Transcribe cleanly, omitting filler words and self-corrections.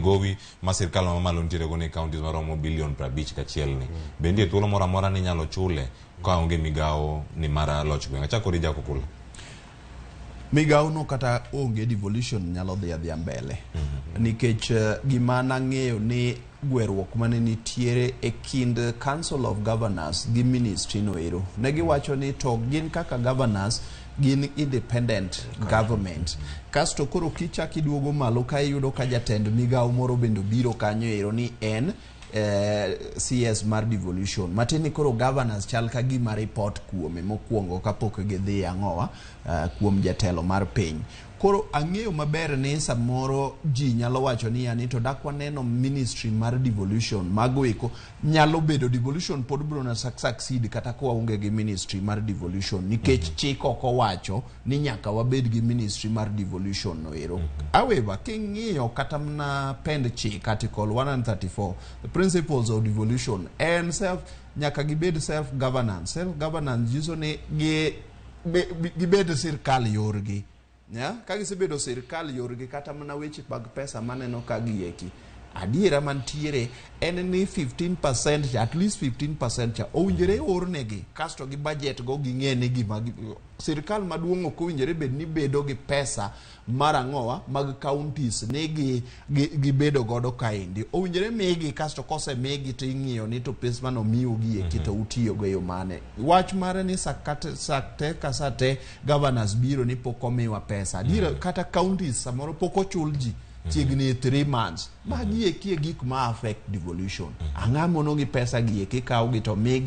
gowi ma sirkal ma malo nitiere go ne counties maromo bilion 51 ni. Be nitie thuolo moro amora ni inyalo chule ka onge migawo ni mar loch gweng'? Achako kodi Jack Okula. Migawo no kata onge, devolution nyalo dhi adhiya mbele nikech gima nang'eyo ni gweruok mane nitiere e kind Council of Governors gi ministry no ero, ne giwacho ni to gin kaka governors gin independent government. Kasto koro kichak iduogo malo ka iyudo ka jatend migawo moro bende obiro kanyo ero ni en CS mar devolution, matin ni koro governors chal ka gima report kuome mokwongo kapok gidhi ang'owa kuom jatelo mar piny. Koro ang'eyo maber ni samoro ji nyalo wacho ni yani to dak waneno ministry mar devolution mago eko nyalo bedo devolution pod biro na succeed kata ka waonge gi ministry mar devolution nikech chik ok owacho ni nyaka wabed gi ministry mar devolution no ero. However, king'iyo kata mana pend chik, article 134, the principles of devolution en self, nyaka gibed self governance. Self governance nyiso ni gi gibed sirkal yorgi. Yeah? Ka gisebedo sirkal yorgi, kata mana weche mag pesa maneno ka gieki, adiera mantiere en ni 15% cha, at least 15% cha owinjore ornegi, kasto gi budget go ging'e ni gima sirkal maduong' ok owinjore bed ni bedo gi pesa mar ang'owa mag counties ni gi gibedo godo kaendi. Owinjore migi, kasto kosemigi to ing'iyo ni to pes mane omiu gi eki to utiyogo e yo mane. Wach mare ni sakate sakte ka sate governors biro ni pok omiwa pesa, adiera kata counties samoro pok ochul ji chiegni 3 months. Magi eki e gik ma affect devolution. Ang'a mono gi pesa gi eki kaw gi to migi.